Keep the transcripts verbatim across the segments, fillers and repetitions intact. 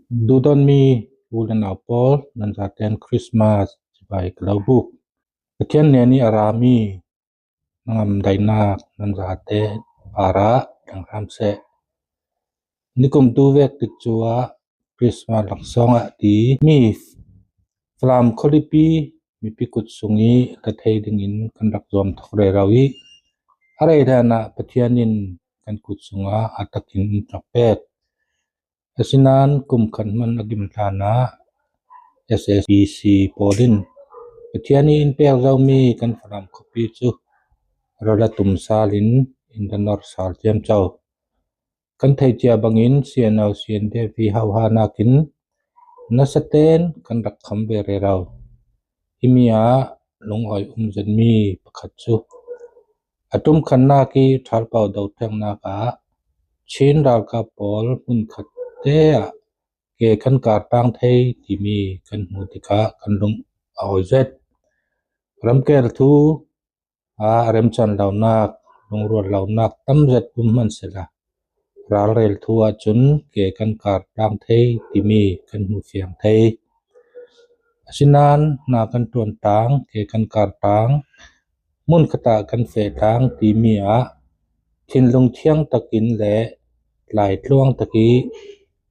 Duhdawtmi u le nau pawl, nan zaten Christmas chibai ka lo buk. Pathian hnen i a rami na ngamdaihnak nan zate parah dang hram seh. Nikum tu vek tikcu ah Christmas laksawng ah timi Falam khualipi mipi kut sung i hla thei dingin kan rak zuam thawk rero i a rei hlan ah Pathian in kan kut sungah a takin in rak pek. Asinain kum khat hmanh a gim hlan ah S S B C pawl in Pathian i in pek zomi kan Falam khuapi cu ral a tum sal in in da nor sal ciamco. Kan theih cia bangin C N O C N D F i hauhhahnak in nasa ten kan rak kham ve rero. Himi ah lungawi um zetmi pakhat cu a ṭum khatnak i ṭhalpau dothlennak ah Chin ralkap pawl hmunkhat te ah ke kan kar tlang thei timi kan hmuh tikah kan lung a awi zet. Ramkel thu ah remcan lonak, lungrual lonak tam zet um hmanh sehla, ralrel thu ahcun ke kan kar tlang thei timi kan hmuh fiang thei. Asinain hna kan ṭuan tlang, ke kan kar tlang, hmunkhat ah kan feh tlang timi ah thinlung thiang takin le tlai tluang tak i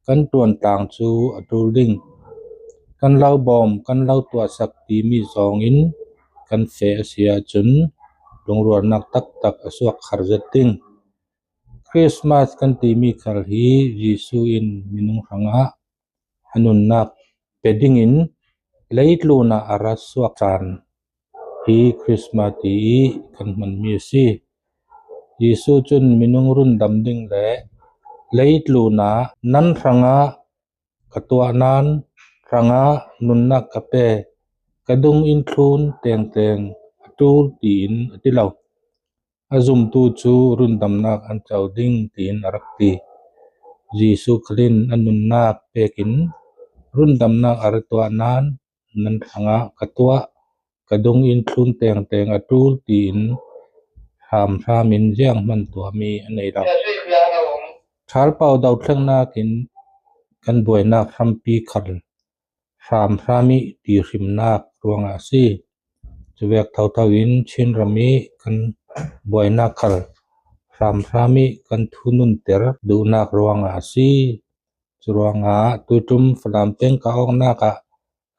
kan ṭuan tlang cu a ṭul ding. Kan lo bawm, kan lo tuahsak timi zong in kan feh a si ahcun lungrualnak taktak a suak khar zet ding. Christmas kan timi khal hi Jesuh in minung hrangah a nunnak pe dingin leitlun ah a ra suak caan hi Christmas ti i kan hmanmi a si. Jesuh cun minung rundam ding le leitlun ah nan hrangah ka tuah nan hrangah nunnak ka pe, ka dung in thlun tengteng a ṭul tiin a ti lo. A zumtu cu rundamnak an co ding tiin a rak ti. Jesuh khal in a nunnak pekin rundamnak a ra tuah nan nan hrangah ka tuah, ka dung in thlun tengteng a ṭul tiin hramhram in zianghman tuahmi a nei lo. Ṭhalpau dothlennak in kan buainak hrampi khal hramhram i tihrimnak ruangah a si. Cuvek thotho in Chinram i kan buainak khal hramhram i kan thu nunter duhnak ruangah a si. Curuangah tuiṭum Falam peng ka awknak ah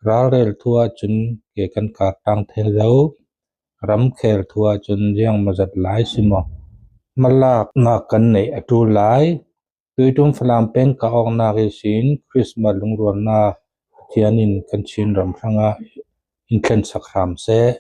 ralrel thu ahcun ke kan kar tlang thei zo. Ramkhel thu ahcun ziangmazat lai si maw? Malaknak kan neih a ṭul lai. Tuiṭum Falam peng ka awknak ihsin Christmas lungrualnak Pathian in kan Chinram hrangah in thlensak hram seh.